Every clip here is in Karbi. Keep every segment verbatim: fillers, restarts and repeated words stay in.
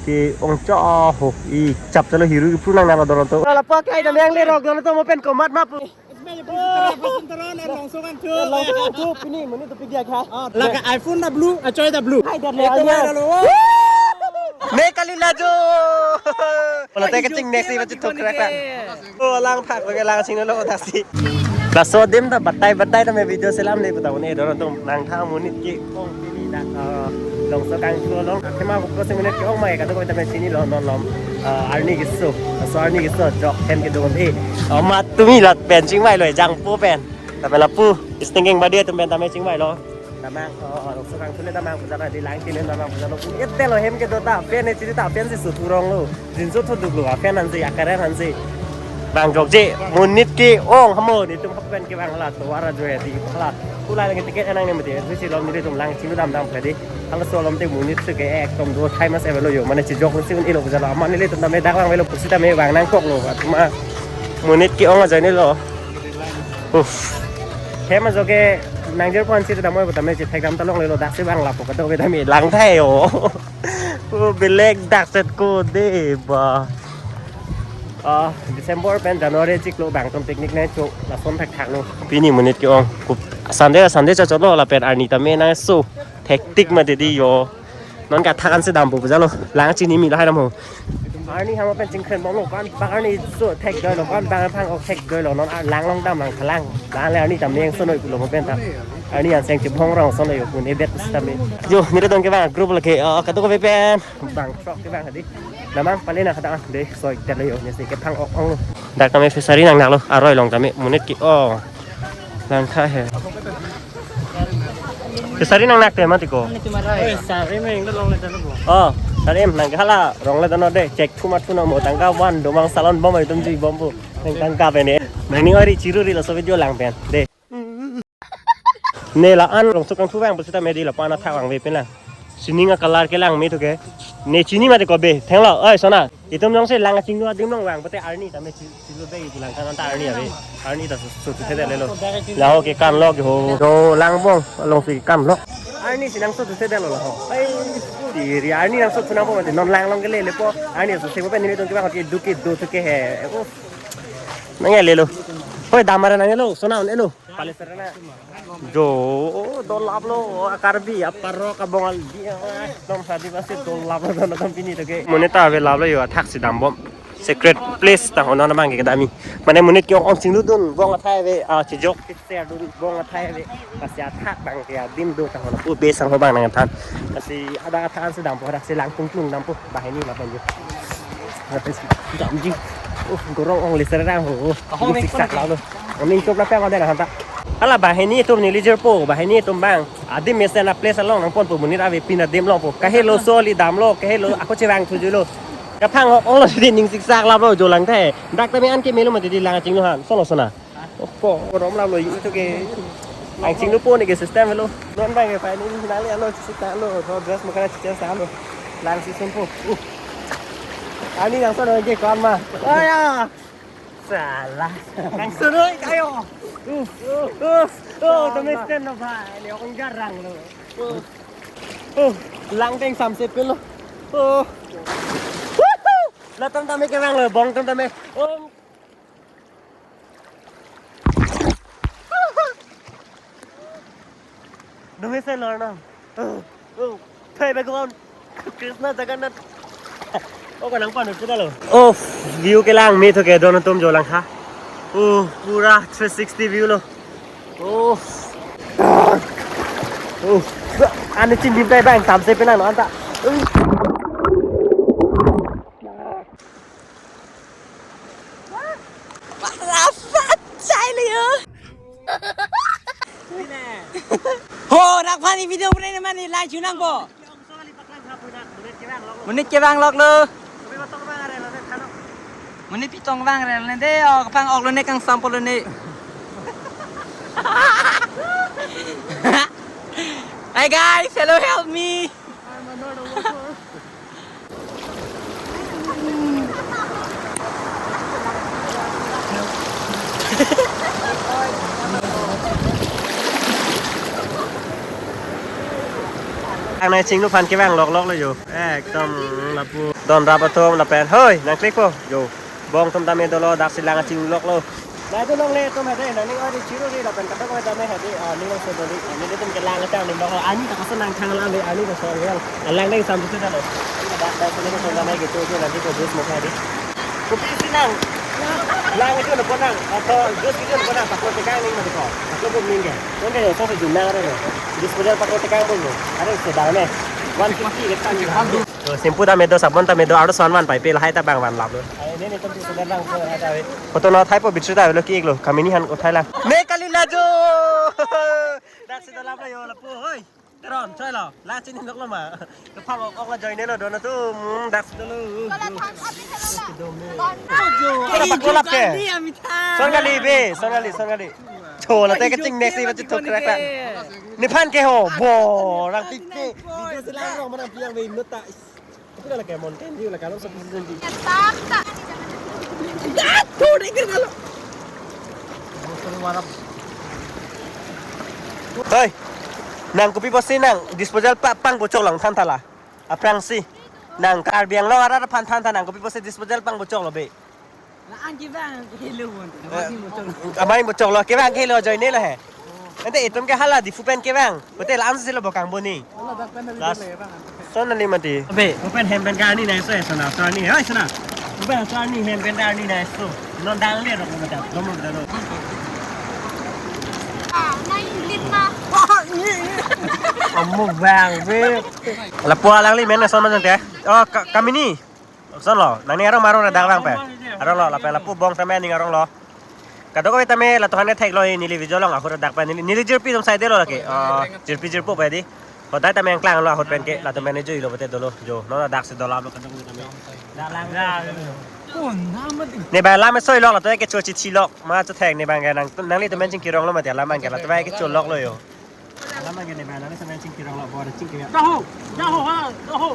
Ke ong cho ho i chap chalo hiru ipru nang nalo doron to. Lapu ke ai dam yang lerok doron to mo pen komat ma pu. Langsung kan tu. Langsung tu pini muni tu pigi kha. Laka iPhone na blue, achoy da blue. Hai dar le. Itu ya. Main lalu. Wow. Me kali lajo. Kalau teh kecing next iba tu krak krak. Oh, lang phak lagi lang sing lo taksi. Laso adim ta batai batai ta me video selam le puta un-e doron atum nangtha monit ke-ong pini dak, eh, Longso Kangthu along. Athema ko se monit ke-ong ma ke kadokave ta me chinilo non lom, eh, arni keso. Laso arni keso jok hem kedo he. Amat tumi lapen chingvai lo jangpo pen. Tapi lapu stinking badi atum pen ta me chingvai lo. Damang, oh, oh, Longso Kangthu le damang puja la di lang chini damang puja lo. Ete lo hem kedo ta, fan ne chini ta, fan si suturong lo. Jinso thoduk lo, fan ansi, akaren ansi. Bang jokje, monit ke-ong hamo, netum hapen ke bang la, tovar ajoine di, hala. Kulai lagi ticket enang ne mati, tu si lom nelitum lang chini dam dam kadi. Halaso alom te monit si ke ekdom do time as ever lo yo, mane chijok si un-e lo puja lo, amat nelitum ta me dak lang velo, pusi ta me bang nangkok lo, atuma monit ke-ong ajoine lo. Uff. Hem ajo ke nangjirpo ansi damoi puta me chithek dam ta longlelo dak si bang lapu kadokave ta me lang thai o. Oh, belek dak set ko de ba. Ah, December pen January chiklo bang atum picnic nangcho lason thakthak lo. Pini monit ke-ong. Kup-, Sunday, Sunday chacholo lapen arni ta me nangso. Hectic mati di yo. Non kathak ansi dampo puja lo. Lang chini me lahai dam ho. Arni hama pen chingkren bom lo kan bang arni so thek doi lo kan bang phang ok thek doi lo non ar lang long dam lang khalang. Lang le arni tam neng so noi pulo mo pen ta. Arni an seng chibhong rong so noi yo pun ebet sitame. Yo, nelitum ke bang group lake, ah, kadokave pen. Bang truck ke bang hadi. Namang pale na khada de soi tet lo yo ne si ke phang ok ong lo. Dak kami fishery nang nang lo. Aroi long kami monit ke-ong. Nangtha he. Fishery nang nak te mati ko. Oi, sari meng lo long le talo. Oh, sari em nang hala rong le tano de. Check thu ma thu na mo tangka wan domang salon bom ai tum ji bom bu. Nang tangka pe ne. Nang ni ori chiru ri laso video lang pen. De. Ne la an Longso Kangthu vang pusita me di lapu an athak vangve pen lang. Sining a color ke lang me thu ke. Ne chini mati ko be. Thenglo. Oi, sona. Itum jongsi lang chinglu adim long vang pute arni ta me chi-, chinglu be itum lang kan ta arni ave. Arni ta so, so tu thede lelo. Laho ke kan lo ke ho. Do lang bong, along si kan lo. Arni si nangso tu thede lo ho. Ai, di ri arni nangso tu nang bong non lang long ke le le po. Arni so se po pen nelitum ke bang ke du ke do tu ke he. Uff. Nang ya lelo. Hoi, damara nang elo, sona un-e lo. Pale serena. Jo, dolap lo, Karbi, aparok, abong albi, ah, dom sadi pasi dolap lo, dom, dom pini to ke. Monit ta ave lap lo yo, athak si dam bom. Secret place ta hono na bang ke kedam-i. Mane monit ke-ong chinglu dun, bong athai ave, ah, chijok ke ser dun, bong athai ave. Pasi athak bang ke adim do ta hono. Pu be sang ho bang nangthan. Pasi ada athak si dampo, adak si lang tung tung dampo. Banghini lapen jo. Lapen si damji. Uh, gorong ong le serang ho. Kahong. Siksak lap lo. Aming chop lapen ada hanta. Hala banghini atum neli jirpo, banghini atum bang. Adim mesen a place along nangponpo monit ave pin adim longpo. Kahelo soli damlo, kahelo ako chevang thujulo. Kaphang ok ong lo si ning siksak lap lo jo lang the. Dak ta me an ke melo mati di lang chinglu han. Solo sona. Opo, rom lap lo yu to ke. Ang chinglu po ne ke system lo. Non bang ke pai ni nang le alo sita lo, to dress mo kana chicha sa lo. Lang si sumpo. Uh. Ani nang sono ke kon ma. Oh ya. Salah. Nang sono kayo. Uh. Uh. Oh, to me stand no bhai. Ne ong jarang lo. Uh. Uh. Lang teng samse pe lo. Uh. Woohoo! Latum ta me ke bang lo, bong tum ta me. Um. Dumi se lor na. Oh, oh. Thai Bhagwan. Krishna Jagannath. Oh, kanang panu kita lo. Oh, view ke lang me thu ke don atum jo lang ha. Oh, pura three sixty view lo. Oh. Oh. Ani chin dim tai bang tam se penang no anta. Parasat chai liyo. Ho, rak pani video bre ne mani lai chunang po. Monit ke bang lok lo. Monit pitong bang rel ne de, oh, kapang ok lo ne kang sampol lo ne. Hi guys, hello, help me. Nang chinglu aphan kevang loklok lo jo. Ekdom lapu. Don rap atum lapen. Hoi, nangklikpo jo. Bong atum tame dolo, daksi lang chinglu loklo. Nai tu longle atum hade, nang ning ori chiru ri lapen kadokave tame hade. Ah, ning long so doli. Ah, ning atum ke lang chang ning long. Ani ta kaso nang thang lang le, ani ta so yang. Lang ning sam tu dalo. Dak dak sini ko sona mai gitu tu nanti ko jus mo hade. Kopi si nang. Lang itu na ponang. Atau jus itu na ponang. Paklo tekang ning mati ko. Paklo buk ning ke. Kong ke so se jumang ada lo. Disposal paklo tekang buk lo. Ada sedang ne. One fifty ke tang. To shampoo tame do, sabon tame do, aro son man pai pe lahai ta bang van lap lo. Ai, ne ne tam tu sedang bang so ada we. Photo no thaipo bitsu ta lo ki ik lo. Kamini han ko thai la. Me kali la jo. Daksi do lap lo jo lapu. Hoi. Teron, choi lo. Lang chini nok lo ma. Kepang ok ok la join lo don atum. Daksi dolo. Kepang kolap ke. Son kali be, son kali, son kali. Chola te kaching next ni bachu thok krak krak. Nephan ke ho, bo, rang pipe. Video selang rong mana piang be inut ta. Itu lah kayak mountain view lah kalau seperti itu. Hoi, nang kopi pusi nang disposal pa pang bocok long than tha la. Aphrangsi nang Karbi Anglong arat aphan than tha, nang kopi pusi disposal pang bocok lo be. La-an kevang kehelo bon. Eh, amai bocok lo. Amai bocok lo, kevang kehelo join lo he. Ante itum ke hala Diphu pen kevang. Hotel an silo bokang boni. Last. Son nali mati. Be, open hem pen ka ani nai so, so na, so ani, oi, so na. Open so ani hem pen ka ani nai so. Non dang le rok mo da, lo mo da lo. Ah, nai lit ma. Amo bang be. Lapu alangli men son ma jang te. Oh, ka-, kamini. Son lo, nangning arong ma arong dak vang pen. Arong lo, lapen lapu bong tame ning arong lo. Kadokave tame latum han thek lo, neli video long ahut dak pen neli, neli jirpi atum side lo lake. Oh, jirpi jirpo pen di. Hodai tame angklang lo ahut pen ke, latum pen jui lo bete dolo. Jo, non daksi do lap lo kadokave tame. Dak lang. Ne bang lam soi lo, latum ke cho chichi lo. Ma cho thek ne bang ke nang, nanglitum pen chingki rong lo mati lam bang ke, latum ke cho lok lo jo. Alam lagi ne bang, nang sana chingki rong lo, bor chingki ya. Tahu, tahu ha, tahu.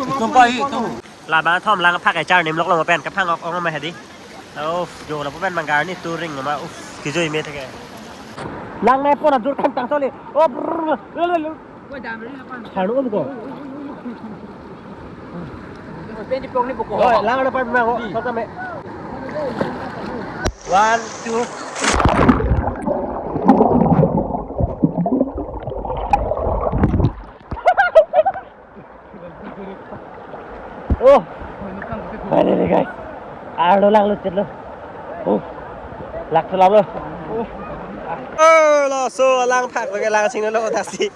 Itum ko hi, tahu. Labang thom lang phak kachar nim lok lo pen kaphang ok ong ma hedi. Uff, jo lapu pen bang garni touring ma, uff, kejui me thek ke. Lang nai pon adur kan tang soli. Oh, brr, brr, brr, brr. Thanu ko. Pen di pong ni buko. Oi, lang ada part bang ko. Sota me. One, two. Oh. Finally, guys. Arlo lang lo chet lo. Oh. Lak selam lo. Oh. Oh, laso lang phak lo ke lang sing lo daksi.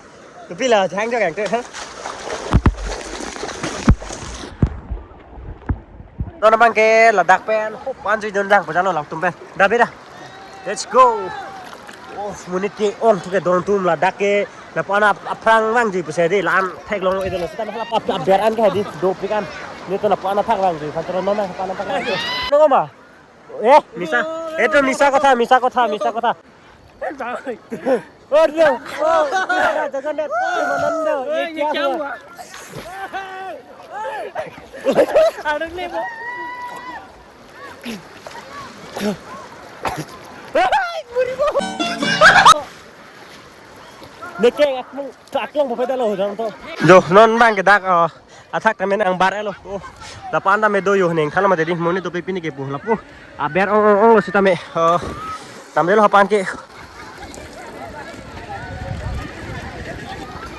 Kopi la jang jok yang te, ha? Don abang ke ladak pen, hop, anjui don jang, pajalo latum pen. Da beda. Let's go. Oh, monit ke ong thu ke don atum ladak ke, lapu-an ap-, aphrang vangjui pusi di, la-an theklong ide lo, sita hala pap aber an ke di, dopik an. Ni to lapu-an athak vangjui, pantro nona, lapu-an athak vangjui. Nongo ma? Eh, misa. Itu misa kotha, misa kotha, misa kotha. Oh, dia. Oh, dia, Jagannath. Mananda. Ye kya hua? Arang le bo. Neke aklong, aklong bo pedalo jang to. Jo, non bang ke dak, oh. Athak tame nang bar elo. Oh, lapu-an tame do yo neng than mati di, monit dopik pini ke pu lapu. Aber ong ong ong lo sitame. Oh, tame lo hapan ke.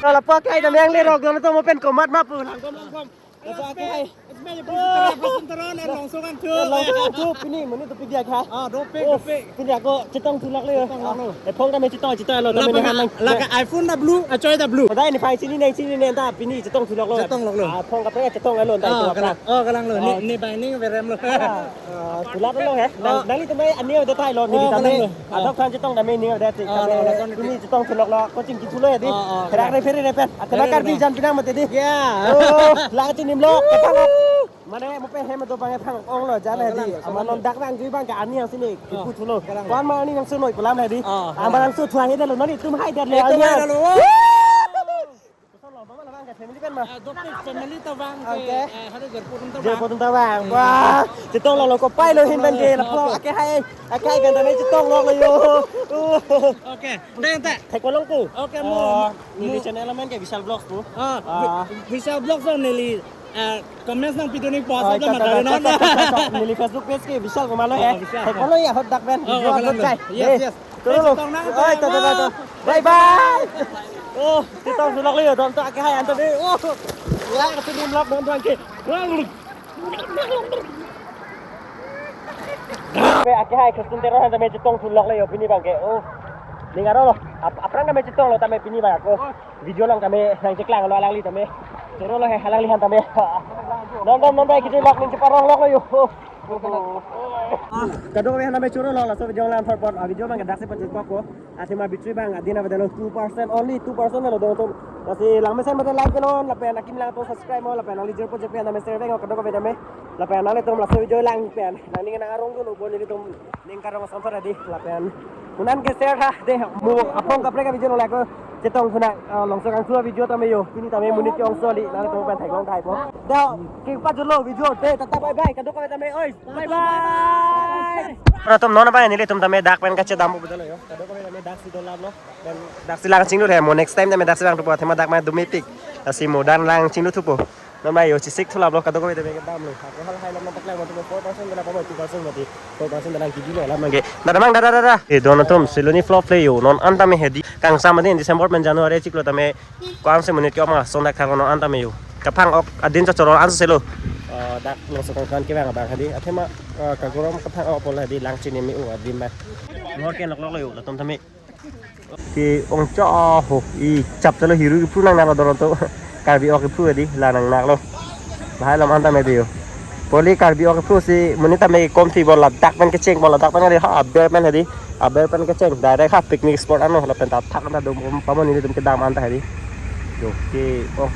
Lapu ke tame yang le rok don atum pen komat ma pu. Langkom, langkom. Lapu ke. Lapu ke. Langsung kan tu. Langsung tu pini monit dopik dia kha. Ah, dopik, oh, dopik. Pini ako chetong thu lok le. Chetong lok lo. Eh, phone kami chetong, chetong lo, lak tame bang, nang. Lak iPhone ta blue, ah, choi ta blue. Padai ne phai chini neng chini neng ta pini chetong thu lok lo. Chetong lok lo. Ah, phone kaprek chetong lo, ta. Oh, itu kalang, apa? Oh, kalang lo. Ni, ah, ni bang ni berem lo. Ah, ah, thu lok lo he. Nang, oh, nanglitum ani ada thai lo, ni, oh, kita kalang ni lo. Adok than chetong tame ni ada ti. Oh, tame lo, lo, lo. Pini chetong thu lok lo, coaching ki thu lo ya di. Oh, oh, kalang. Pherak re phere re pen. Atema, phere re Karbi lo. Jan pinang mati di. Ya. Oh, lang chini lo. Mane mo pen hem do bang ephang ong lo jan, oh, hedi. Kalang, ama kalang. Non dak vangjui bang ke ani yang sini. Oh, ipu thu lo. Kalang. Ko-an ma ani yang sunoi pulam hedi. Oh, ama kalang. Nang su thu hai dalo, nani tum hai dalo. Eh, tum ani hai yang dalo. Woo! Koson lo, mama labang ke family pen Ah, Dokpik family ta vang ke, Okay. eh, hari Jirpo atum ta Jirpo vang. atum ta vang. Wah, chetong longlo ko pai lo ahin abang ke. Lapu Okay. akehai, akehai pen tame chetong longlo yo. Okay. Deng ta. Thek ko longpo. Okay, mo, Ah, neli mo. channel amen ke Vishal Vlogs pu. Ah, Ah. Vi-, Vishal Vlogs neli, eh, comments nangpidun ik post Oh, upload ta, ta, matari ta, non. ta, ta, ta, ta. Neli Facebook page ke Vishal Kumar lo he. Ah, Vishal. Thek ko lo ya hot dak pen. Oh, Video okay, upload lang. kai. Yes, Eh. yes. Choro lo. Chetong nang Oi, ta, ta, ta, ta. Bye bye. Oh, chetong sulok lo yo, dom to akehai anta de. Oh. Ya, kasi dum lok dom abang ke. Pe akehai Christian Teron anta me chetong sulok lo yo pini abang ke. Oh. Ning arong lo. Ap-, aphrang kami chetong lo tame pini abang ako. Video lang kami nangcheklang lo alangli tame. Choro lo he alangli han tame. Non, non, non, bai kiti lok ning cheparong lok lo yo. Kadokave han tame choro lo, laso video lang thor pon, ah, video abang daksi pachit kok ko. Athema battery abang adin avedetlo two percent, only two percent lo dong tum. Lasi langmesen mate like non, lapen akim lang to subscribe mo, lapen nangli Jirpo Jirpi tame share vek, kadokave tame. Lapen nanglitum laso video lang pen nangning nang arong dun ubo nelitum ning karong asonthot adi, lapen unan ke share tha de, mo aphong kaprek a-video lo like ko. Chetong suna, ah, Longso Kangsu a-video tame yo. Pini tame monit ke-ongso kali, nanglitum pen theklong thai po. Da, kepajutlo video, de, tata bye bye, kadokave tame, oi, bye bye. Ora tum non abang nelitum tame dak pen kachedam pu betul yo. Kadokave tame daksi dolam lo. Dan daksi lang chinglu he mo, next time tame daksi lang thupo athema dak ma dumepik. Lasi mo dan lang chinglu thupo. Non abang yo chisik thulap lo kadokave tame kedam lo. Ako halahai lam tak lang mo four percent kena pamo two percent mati. Four percent dalang kidi lo lam abang ke. Dada abang, dada, dada. Eh, don atum, Siloni vlog le yo. Non anta me hedi. Kangsam adin December pen January chiklo tame. Ko-an si monit ke-ong ma, sondak thang non anta me yo. Kaphang-ok adin chot choro an selo. Eh, dak Longso Kangsu an kevang abang hedi. Athema, eh, kagorom kaphang-ok pol hedi lang chini me-o adin abang. Ngor ke nok lok lo yo, latum tame. Ke-ong cho ho, i chap chalo hiru kipru nang nalo doron to. Karbi ok kipru hedi, la nang naklo. Lahai lam anta me de yo. Poli Karbi ok kipru si monit tame komthi bol ladak pen kecheng bol ladak pen hedi ha aber pen hedi. Aber pen kecheng direct ha picnic spot ano lapen ta thak anta dum pamo nelitum kedam anta hedi. Yo ke-ong.